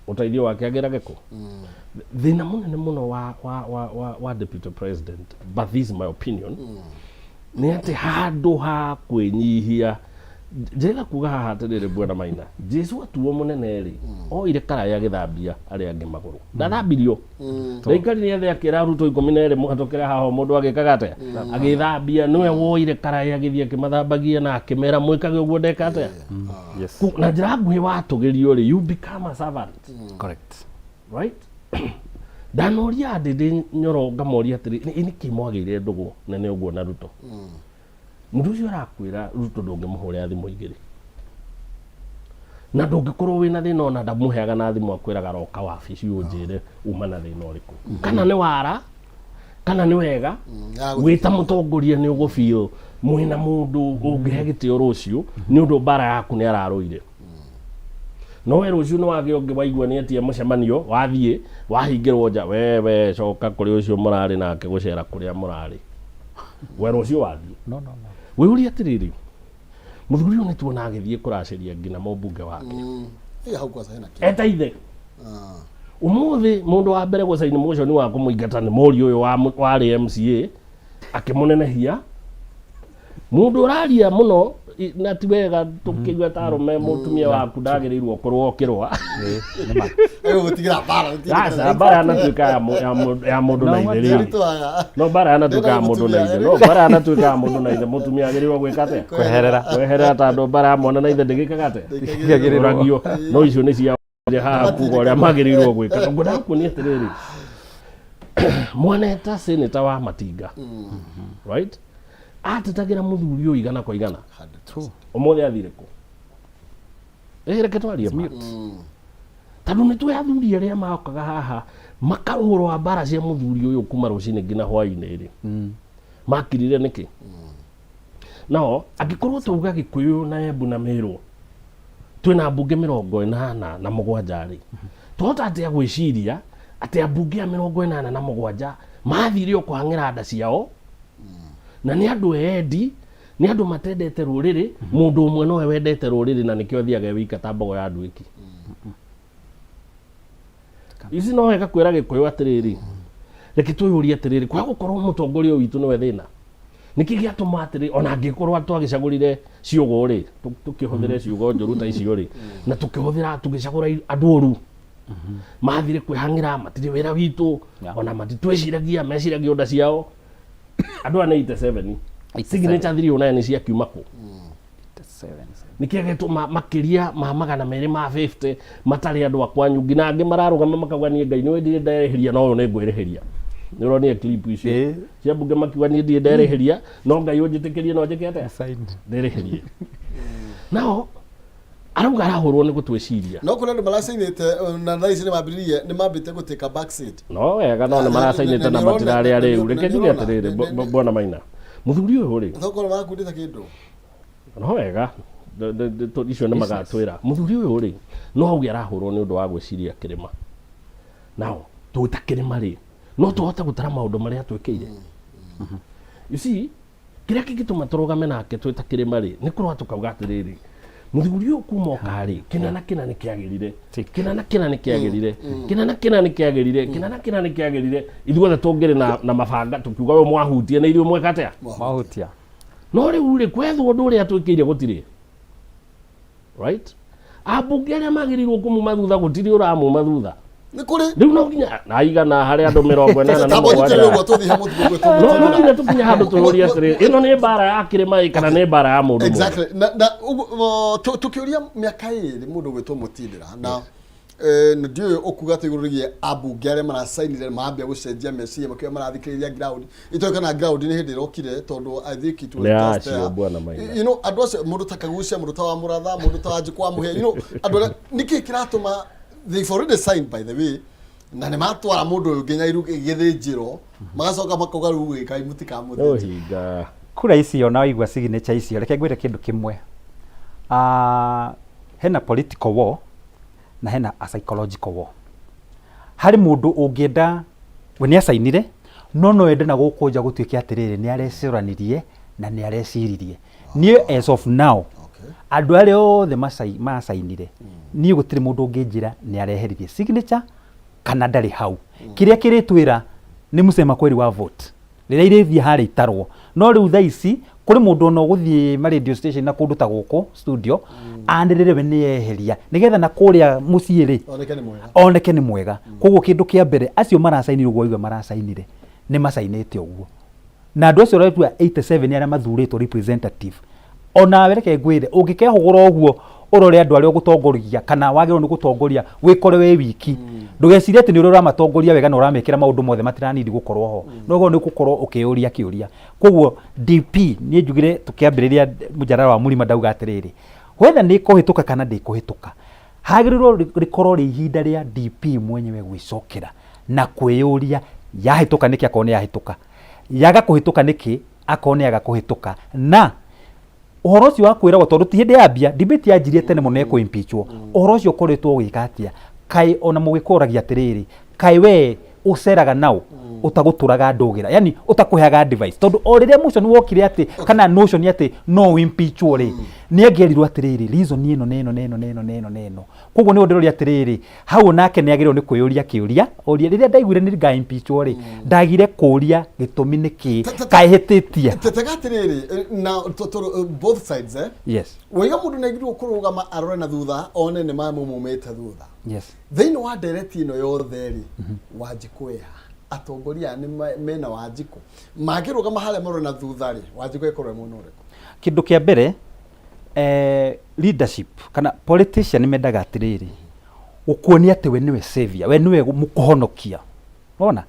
Ũteithio wake agĩrage kũ? Thĩna mũnene mũno wa deputy president, but this is my opinion, nĩ atĩ handũ ha kwĩnyihia, njĩrĩga kuga haha atĩrĩrĩ, bwana Maina, Jesu atuo mũnene rĩ, oire karaĩ agĩthambia arĩa angĩ magũrũ, ndathambirio. Ndaikarire thĩ akĩra arutwo 12 mũhatũkĩre haha o mũndũ agĩkaga atĩa, agĩthambia. Nĩwe woire karaĩ agĩthiĩ akĩmathambagia na akĩmera mwĩkage ũguo ndeka atĩa. Na njĩra nguhĩ, watũgĩrio rĩ, you become a servant. Correct. Right, ndanoria ndĩndĩ Nyoro, ngamoria atĩrĩ, nĩ nĩkĩ mwagĩire ndũgũ nene ũguo na Ruto? Mũndũ ũcio arakwĩra Ruto ndũngĩmũhũrĩra thimũ igĩrĩ na ndũngĩkorwo wĩna thĩna, ona ndamũheaga na thimũ, akwĩraga roka wabici ũnjĩre uma na thĩna ũrĩkũ, kana nĩ wara kana nĩ wega. Wĩta mũtongoria nĩ ũgũfeel mwĩna mũndũ ũngĩhe gĩtĩo rũciũ nĩ ũndũ mbara yaku nĩ ararũire. No we rũciũ nĩ wagĩa ũngĩ, waigua nĩ etie mũcemanio, wathiĩ wahingĩrwo nja, wewe coka kũrĩ ũcio mũrarĩ nake gũcera kũrĩa mũrarĩ, we rũciũ wathiĩ. No. Wĩũrie atĩrĩrĩ, mũthuri ũyũ nĩ tuona agĩthiĩ kũracĩria nginya mũmbunge wake. Ĩ hau kwanza hena kĩ? Eta ithe ũmũthĩ mũndũ wa mbere gũcaini motion wa kũmũingata nĩ mũriũ ũyũ warĩ MCA akĩmũnenehia, mũndũ ũraria mũno na ti wega tũkĩigua ta arũme, mũtumia waku ndagĩrĩirwo korwo ũkĩrũa. Ĩ, nĩ ma. Gũtigĩra mbara. Aca, mbara yanatuĩka ya mũndũ na ithe rĩrĩ. Rĩrĩ. No mbara yanatuĩka ya mũndũ na ithe, no mbara yanatuĩka ya mũndũ na ithe, mũtumia agĩrĩirwo gwĩka atĩa? Kweherera. Kweherera, tondũ mbara ya mwana na ithe ndĩgĩkaga atĩa? Ndĩgĩagĩrĩrwo. Ũragio. No icio nĩ cia haha kuga ũrĩa magĩrĩirwo gwĩka. Ngwendaga kuonia atĩrĩrĩ, mwaneta seneta wa Matinga, right, atetagĩra mũthuri ũyũ igana kwa igana. True. Ũmũthĩ athire kũ? Ĩ reke twarie ma, tondũ nĩ tũĩ athuri arĩa mokaga haha makarũrwa mbara cia mũthuri ũyũ kuma rũcinĩ nginya hwainĩ rĩ, makirire nĩkĩ? Nao angĩkorwo twauga Gĩkũyũ na Embu na Mĩrũ twĩna mbunge 87 rĩ, twahota atĩa gwĩciria atĩ ambunge a 87 mathire o kũhang'ĩra nda ciao na nĩ andũ endi, nĩ andũ matendete rũrĩrĩ? Mũndũ ũmwe nowe wendete rũrĩrĩ na nĩkĩo athiaga e wika ta mbogo ya nduĩki ici. No wega kwĩra Gĩkũyũ atĩrĩrĩ, reke twĩyũrie atĩrĩrĩ, kwaga gũkorwo mũtongoria witũ nĩwe thĩna, nĩkĩ gĩatũma atĩrĩ ona angĩkorwo twagĩcagũrire ciũgũ rĩ, tũkĩhũthĩre ciugo njũru ta icio rĩ, na tũkĩhũthĩra tũgĩcagũra andũ oru mathire kwĩhang'ĩra, matirĩ wĩra witũ, ona matitwĩciragia, meciragia onda ciao. Andũ aya nĩ 87. 87. Signature 309 ciakiuma kũ? Seven. Nĩkĩ gĩtũma makĩria ma 250 matarĩ andũ a kwanyu, nginya angĩ mararũgama makauga, "Niĩ Ngai nĩwe ndirĩ nderĩhĩria, no ũyũ nĩ ngwĩrĩhĩria"? Nĩ ũronire clip icio Ĩ. cia mbunge makiuga, "Niĩ ndirĩ nderĩhĩria, no Ngai ũnjĩtĩkĩrie no njĩke atĩa?" Signed. Ndĩrĩhĩrie. Nao arauga arahũrwo nĩ gũtwĩciria. No kũrĩ andũ maracainĩte na thaa ici nĩ mambĩrĩrie, nĩ mambĩte gũtĩka back seat. No wega, no nĩ maracainĩte na matirarĩa rĩu. Reke njuge atĩrĩrĩ, bwana Maina, mũthuri ũyũ rĩ, Tokorwo marakundĩte kĩndũ. No wega, icio nĩ magatwĩra. Mũthuri ũyũ rĩ, no auge arahũrwo nĩ ũndũ wa gwĩciria kĩrĩma. Nao twĩta kĩrĩma rĩ, no tũhote gũtara maũndũ marĩa twĩkĩire? You see, kĩrĩa kĩngĩtũma tũrũgame nake twĩta kĩrĩma rĩ, nĩ kũrũa tũkauga atĩrĩrĩ, mũthuri ũyũ kuma oka rĩ, kĩna na kĩna nĩ kĩagĩrire, kĩna na kĩna nĩ kĩagĩrire, kĩna na kĩna nĩ kĩagĩrire, kĩna na kĩna nĩ kĩagĩrire. Ithuothe tũngĩrĩ na mabanga tũkiuga ũyũ mwahutie nĩ ithuĩ mweka atĩa? Mahutia. No rĩu rĩ, kwethwo ũndũ ũrĩa twĩkĩire gũtirĩ, right? Ambunge arĩa magĩrĩirwo kũmuma thutha gũtirĩ ũramuma thutha. Nĩ kũrĩ. Rĩu no nginya na igana harĩ andũ 87. Tamba ũnyitĩrĩre ũguo tũthiĩ he mũtugo gwĩtwo No mũtindĩra. nginya tũkinye handũ tũyũrie atĩrĩ, ĩno nĩ mbara ya kĩrĩma ĩ kana nĩ mbara ya mũndũ mũndũ? Exactly. Na ũguo, tũkĩũria mĩaka 2 mũndũ gwĩtwo Mũtindĩra na na ndiũĩ ũkuga atĩ igũrũ rĩgiĩ ambunge arĩa maracainire mambia gũcenjia meciria makiuga marathikĩrĩria ground, itoĩ kana ground nĩ hĩndĩ ĩrokire, tondũ I think it was Nĩ just acio, there. bwana Maina. Andũ acio, mũndũ ta Kagucia, mũndũ ta wa Mũratha, mũndũ ta Wanjikũ wa Mũhĩa, andũ arĩa nĩkĩ kĩratũma they've already signed, by the way, na nĩ matwara mũndũ ũyũ nginya gĩthĩnjĩro, magacoka makauga rĩu gwĩka mũtikamũthĩnja? Ũhinga. Kura icio na waigua signature icio, reke ngwĩre kĩndũ kĩmwe. Ah, hena political war na hena a psychological war. Harĩ mũndũ ũngĩenda we nĩ acainire, no ende na gũkũ nja gũtuĩke atĩrĩrĩ, nĩ arecũranirie na nĩ areciririe. Niĩ as of now, Andũ arĩa othe macainire, niĩ gũtirĩ mũndũ ũngĩnjĩra nĩ areheririe signature kana ndarĩ hau. Kĩrĩa kĩrĩtwĩra nĩ Musema Kweli wa vote rĩrĩa irĩthiĩ harĩa itarwo. No rĩu thaa ici kũrĩ mũndũ ona ũgũthiĩ ma radio station na kũndũ ta gũkũ studio anĩrĩre we nĩeheria, nĩgetha na kũrĩa mũciĩ rĩ oneke nĩ mwega. Oneke nĩ mwega. Koguo kĩndũ kĩa mbere, acio maracainire ũguo waigua maracainire, nĩ macainĩte ũguo, na andũ acio ũratua 87 arĩa mathurĩtwo representative. Onawe reke ngwĩre, ũngĩkehũgũra ũguo ũrore andũ arĩa ũgũtongoria kana wagĩrĩirwo nĩ gũtongoria, wĩkore wĩ wiki, ndũgecirie atĩ nĩ ũrĩa ũramatongoria wega na ũramekĩra maũndũ mothe matiranindi gũkorwo ho, no ũguo nĩ gũkorwo ũkĩyũria kĩũria. Koguo DP, niĩ njugire tũkĩambĩrĩria mũjadala wa mũrima, ndauga atĩrĩrĩ, whether nĩ ĩkũhĩtũka kana ndĩkũhĩtũka, hagĩrĩirwo rĩkorwo rĩ ihinda rĩa DP mwenyewe gwĩcokera na kwĩyũria yahĩtũka nĩkĩ akorwo nĩ yahĩtũka, yaga kũhĩtũka nĩkĩ akorwo nĩ yaga kũhĩtũka. Na ũhoro ũcio wa kwĩragwo, tondũ ti hĩndĩ yambia debate yanjirie tene mũno ĩkũ impeachwo, ũhoro ũcio ũkoretwo ũgĩka atĩa? Kaĩ ona mũgĩkũragia atĩrĩrĩ, kaĩ we ũceraga nao ũtagũtũraga ndũgĩra, yani ũtakũheaga advice? Tondũ o rĩrĩa motion wokire atĩ kana notion atĩ no impeachwo rĩ, nĩ angĩerirwo atĩrĩrĩ, reason ĩno na ĩno na ĩno na ĩno na ĩno na ĩno. Koguo nĩ ndĩroria atĩrĩrĩ, hau onake nĩ agĩrĩirwo nĩ kwĩyũria kĩũria ũria. Rĩrĩa ndaiguire nĩ nga impeachwo rĩ, ndagire kũria gĩtũmi nĩ kĩ, kaĩ hĩtĩtie. Tega atĩrĩrĩ, na both sides, eh? Yes. Waiga mũndũ nĩ agĩrĩirwo kũrũgama arore na thutha one nĩ mamũmumĩte thutha. Yes. Thĩinĩ wa ndereti ĩno yothe rĩ, Wanjikũ ĩha? Atongoria aya nĩ mena Wanjikũ mangĩrũgama harĩa marore na thutha rĩ, Wanjikũ ĩkorwo ĩ mwena ũrĩkũ? Kĩndũ kĩa mbere, leadership kana politician mendaga atĩrĩrĩ, gũkuonia atĩ we nĩwe savior, we nĩwe mũkũhonokia. Wona?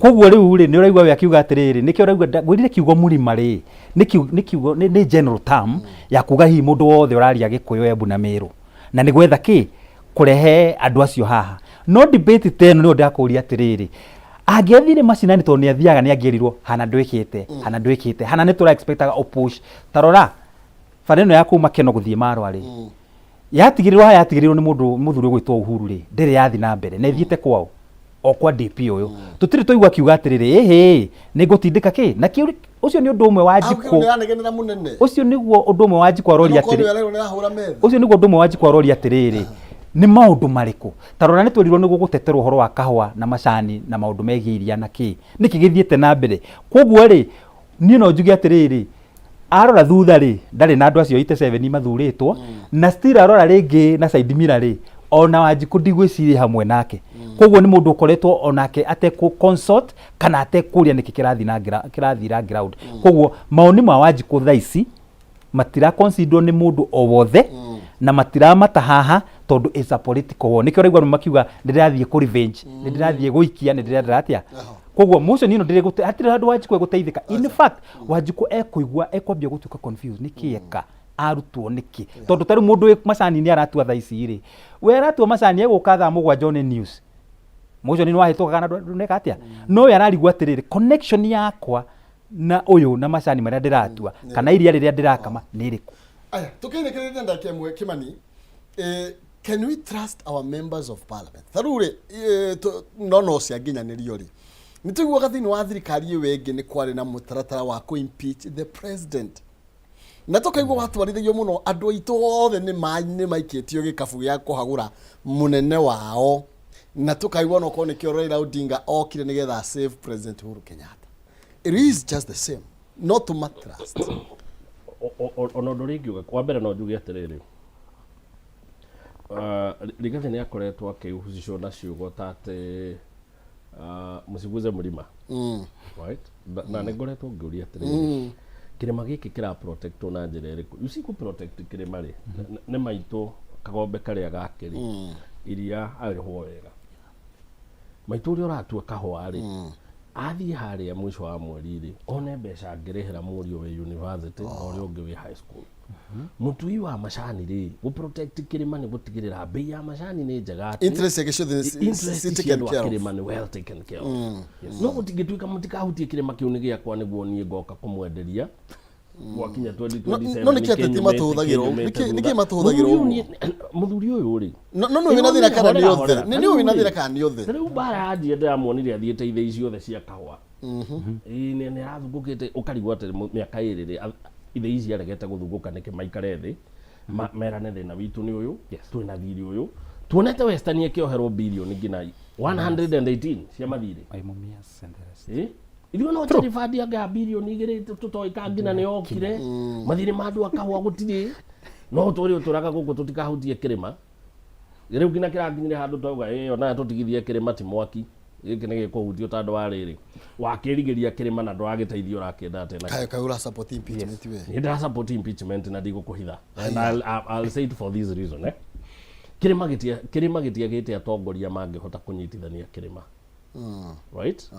Koguo rĩu rĩ, nĩ ũraigua we akiuga atĩrĩrĩ, nĩkĩo ũraigua ngwĩrire kiugo mũrima rĩ, nĩ kiugo nĩ general term ya kuga hihi mũndũ wothe ũraria Gĩkũyũ, Embu na Mĩrũ, na nĩ gwetha kĩ kũrehe andũ acio haha. No debate ta ĩno, nĩyo ndakũria atĩrĩrĩ, angĩathire macinani, tondũ nĩ athiaga, nĩ angĩerirwo hana ndwĩkĩte, hana ndwĩkĩte, hana nĩ tũra expectaga ũpush. Ta rora bara ĩno ya kuma Keno gũthiĩ Marwa rĩ, yatigĩrĩrwo haha, yatigĩrĩrwo nĩ mũndũ mũthuri ũgwĩtwo Uhuru rĩ, ndĩrĩ yathi na mbere na ĩthiĩte kwao o kwa DP ũyũ. Tũtirĩ twaigua akiuga atĩrĩrĩ, ĩhĩ, nĩ ngũtindĩka kĩ na kĩu. Ũcio nĩ ũndũ ũmwe wa Njikũ. Nĩranegenera mũnene. Ũcio nĩguo ũndũ ũmwe wa Njikũ aroria Onokorwo atĩrĩ nĩwe nĩarahũra metha. Ũcio nĩguo ũndũ ũmwe wa Njikũ aroria atĩrĩrĩ, nĩ maũndũ marĩkũ? Ta rora, nĩ twerirwo nĩ gũgũteterwo ũhoro wa kahũa na macani na maũndũ megiĩ iria na kĩ, nĩkĩ gĩthiĩte na mbere? Koguo rĩ, niĩ no njuge atĩrĩrĩ, arora thutha rĩ, ndarĩ na andũ acio 87 mathurĩtwo, na still arora rĩngĩ na side mirror rĩ, ona Wanjikũ ndigwĩciria hamwe nake. Koguo nĩ mũndũ ũkoretwo onake atekũ consult kana atekũria nĩkĩ kĩrathiĩ na kĩrathira ground. Koguo maoni ma Wanjikũ thaa ici matira considerwo nĩ mũndũ o wothe na matiramata haha, tondũ it's a political war. Nĩkĩo ũraigua arũme makiuga nĩ ndĩrathiĩ kũ revenge, nĩ ndĩrathiĩ gũikia, nĩ ndĩrendera atĩa. Koguo motion ĩno ndĩrĩ hatirĩ handũ Wanjikũ egũteithĩka. In fact, Wanjikũ ekũigua ekwambia gũtuĩka confused nĩkĩ eka arutwo nĩkĩ, tondũ ta rĩu mũndũ wĩ macani nĩ aratua thaa ici rĩ, we aratua macani egũka thaa 7 one news motion nĩ wahĩtũka kana ndũneka atĩa, no we ararigwo atĩrĩrĩ, connection yakwa na ũyũ na macani marĩa ndĩratua kana iria rĩrĩa ndĩrakama nĩ ĩrĩkũ? Aya, tukĩrĩkĩrĩria ndagĩka ĩmwe, Kimani, can we trust our members of parliament? Ta rĩu rĩ, no cianginyanĩrio rĩ, nĩ tũiguaga thĩinĩ wa thirikari ĩyo ĩngĩ nĩ kwarĩ na mũtaratara wa kũ impeach the president, na tũkaigua watwarithagio mũno, andũ aitũ othe nĩ maikĩtio gĩkabu gĩa kũhagũra mũnene wao, na tũkaigua no korwo nĩkĩo Raila Odinga okire nĩgetha save President Uhuru Kenyatta. It is just the same, no tũma trust? Ona ũndũ ũrĩa ingiuga wa mbere, no njuge atĩrĩrĩ, Rigathi nĩ akoretwo akĩhusishwo na ciugo ta atĩ msiguze mlima, right? Na nĩ ngoretwo ngĩũria atĩrĩrĩ, kĩrĩma gĩkĩ kĩra protectwo na njĩra ĩrĩkũ? You see, kũ protect kĩrĩma rĩ, nĩ maitũ kagombe karĩa gake rĩ, iria arĩhwo wega. Maitũ ũrĩa ũratua kahũa rĩ, athiĩ harĩa mũico wa mweri rĩ, one mbeca angĩrĩhĩra mũriũ wĩ university na ũrĩa ũngĩ wĩ high school. Mũtui wa macani rĩ, gũ protect kĩrĩma nĩ gũtigĩrĩra mbei ya macani nĩ njega, atĩ interest ciake ciothe nĩ interest ci cia taken andũ a care of. Kĩrĩma nĩ well taken care of. No gũtingĩtuĩka mũtikahutie kĩrĩma kĩu nĩ gĩakwa, nĩguo niĩ ngoka kũmwenderia gwakinya 2027. No nĩkĩ ateti matũhũthagĩra ũguo? Nĩkĩ matũhũthagĩra Mũthuri ũyũ ũguo? Mũthuri ũyũ rĩ, No nĩ wĩna thĩna kana nĩ othe? Nĩ nĩ wĩna thĩna kana nĩ othe? Ta rĩu mbara yanjia, ndĩramuonire athiĩte ithĩi ciothe cia kahũa. Ĩĩ, nĩ arathungũkĩte, ũkarigwo atĩ mĩaka 2 rĩ, ithĩi ici aregete gũthungũka nĩkĩ? Maikare thĩ. Merane thĩna witũ nĩ ũyũ, twĩna thirĩ ũyũ, tuonete Western ĩkĩoherwo birioni nginya 118 cia mathirĩ. By Mumias and the rest. Eh? Ithuĩ no Cherifandi anga ya birioni 2 tũtoĩ nginya nĩ yokire. Mathirĩ ma andũ akahũa gũtirĩ, no tũrĩ ũtũraga gũkũ tũtikahutie kĩrĩma. Rĩu nginya kĩrakinyire handũ twauga ĩ ona tũtigithie kĩrĩma ti mwaki, gĩkĩ nĩ gĩkũhutio tondũ wa rĩrĩ wakĩrigĩria kĩrĩma na ndũragĩteithio ũrakĩenda atĩa Kayo kayo ura support impeachment we? Nĩ ndĩra support impeachment na ndigũkũhitha, and I'll say it for this reason, eh? Kĩrĩma gĩtiagĩte atongoria mangĩhota kũnyitithania kĩrĩma, right?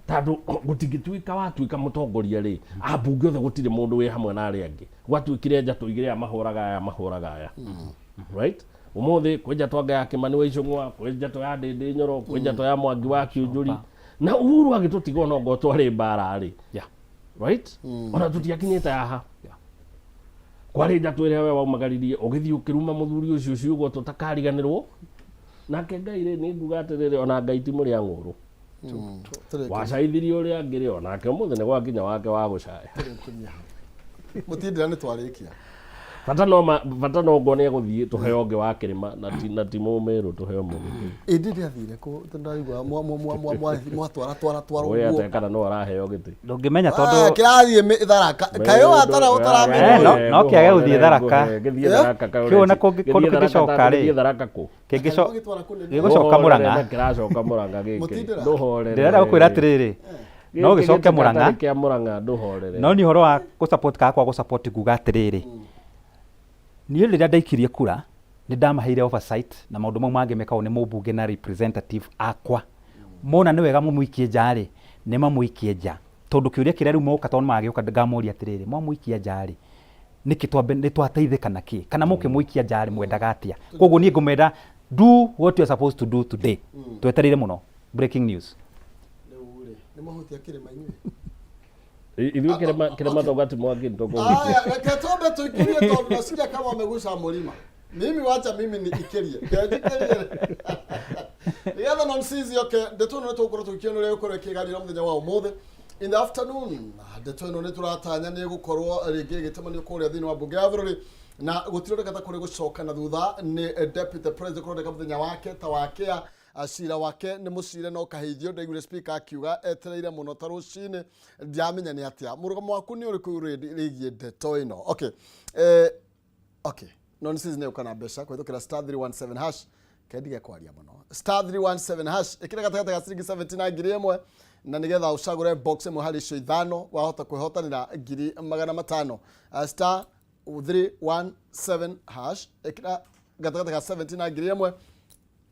Tondũ gũtingĩtuĩka watuĩka mũtongoria rĩ, ambunge othe gũtirĩ mũndũ wĩ hamwe na arĩa angĩ. Gwatuĩkire njatũ igĩrĩ, aya mahũraga aya, mahũraga aya, right? Ũmũthĩ kwĩ njatũ anga ya Kĩmani wa Icũng'wa, kwĩ njatũ ya Ndĩndĩ Nyoro, kwĩ njatũ ya Mwangi wa Kĩũnjũri, na Uhuru agĩtũtiga ona ongorwo twarĩ mbara rĩ, right, ona tũtiakinyĩte haha. Kwarĩ njatũ ĩrĩa we waumagaririe ũgĩthiĩ ũkĩruma mũthuri ũcio ciugo tũtakariganĩrwo nake. Ngai rĩ, nĩ nguga atĩrĩrĩ, ona Ngai ti mũrĩa ng'ũrũ. Wacaithirie ũrĩa angĩ rĩ, onake ũmũthĩ nĩ gwakinya wake wa gũcaya. Mũtindĩra nĩ twarĩkia. Bata no ngo nĩ egũthiĩ tũheo ũngĩ wa kĩrĩma na ti mũmĩrũ, tũheo mũgĩkũyũ. Ĩndĩ ndĩathire kũ? Ndaigua mwatwara twara twara ũyũ ũguo. Ate kana no araheo gĩtĩ. Ndũngĩmenya tondũ Kĩrathiĩ Tharaka kaĩ watara ũtaramenya. Eh, no kĩage gũthiĩ Tharaka. Gĩthiĩ Eh? Tharaka kaĩ. Kĩu ona kũndũ gĩthiĩ Tharaka kĩngĩcoka rĩ. Gĩthiĩ Tharaka kũ? Gĩgĩtwara kũnene. Gĩgũcoka Mũrang'a. Kĩracoka Mũrang'a gĩkĩ. Mũtindĩra. Ndũhorere. Ndĩrenda gũkwĩra atĩrĩrĩ, no Gĩkĩ gĩcoke gĩtĩ Mũrang'a. gatarĩ kĩa Mũrang'a, ndũhorere. No nĩ ũhoro wa gũ-support kana kwaga gũ-support, nguga atĩrĩrĩ, niĩ rĩrĩa ndaikirie kura nĩ ndamaheire oversight na maũndũ mau mangĩ mekagwo nĩ mũmbunge na representative akwa. Mona nĩ wega mũmũikie nja rĩ, nĩ mamũikie nja, tondũ kĩũria kĩrĩa rĩu moka, tondũ nĩ magĩũka, ngamoria atĩrĩrĩ, mwamũikia nja rĩ, nĩkĩ twambe nĩ twateithĩka na kĩ? Kana mũkĩmũikia nja rĩ, mwendaga atĩa? Koguo niĩ ngũmenda, do what you are supposed to do today. Twetereire mũno breaking news. Rĩu rĩ, nĩ mahutia kĩrĩma inyuĩ. Ithuĩ kĩrĩma tauga ti mwaki nĩtũkũhutia. Aya, reke twambe tuikirie tondũ nasikia kama wamegusa mlima. Mimi wacha mimi ni ikirie. Ngikirie. Nĩgetha na msizi oke, ndeto ĩno nĩ tũgũkorwo tũgĩkĩona ũrĩa ĩgũkorwo ĩkĩgarĩra mũthenya wa ũmũthĩ. In the afternoon, ndeto ĩno nĩ tũratanya nĩ ĩgũkorwo rĩngĩ ĩgĩtemanio kũrĩa thĩinĩ wa mbunge ya bũrũri, na gũtironeka ta kũrĩ gũcoka na thutha nĩ deputy president kũroneka mũthenya wake ta wakĩa cira wake nĩ mũcire no kaheithio. Ndaiguire speaker akiuga etereire mũno ta rũcinĩ, ndiramenya nĩ atĩa. Mũrũgamo waku nĩ ũrĩkũ rĩgiĩ ndeto ĩno? Okay, okay, nonsense nĩ ũka na mbeca kũhĩtũkĩra *317#. Kendige kwaria mũno. *317#, ĩkĩra gatagatĩ ga ciringi 70 na 1000, na nĩgetha ũcagũre box ĩmwe harĩ icio ithano, wahota kwĩhotanĩra 500,000. *317#, ĩkĩra gatagatĩ ga 70 na 1000.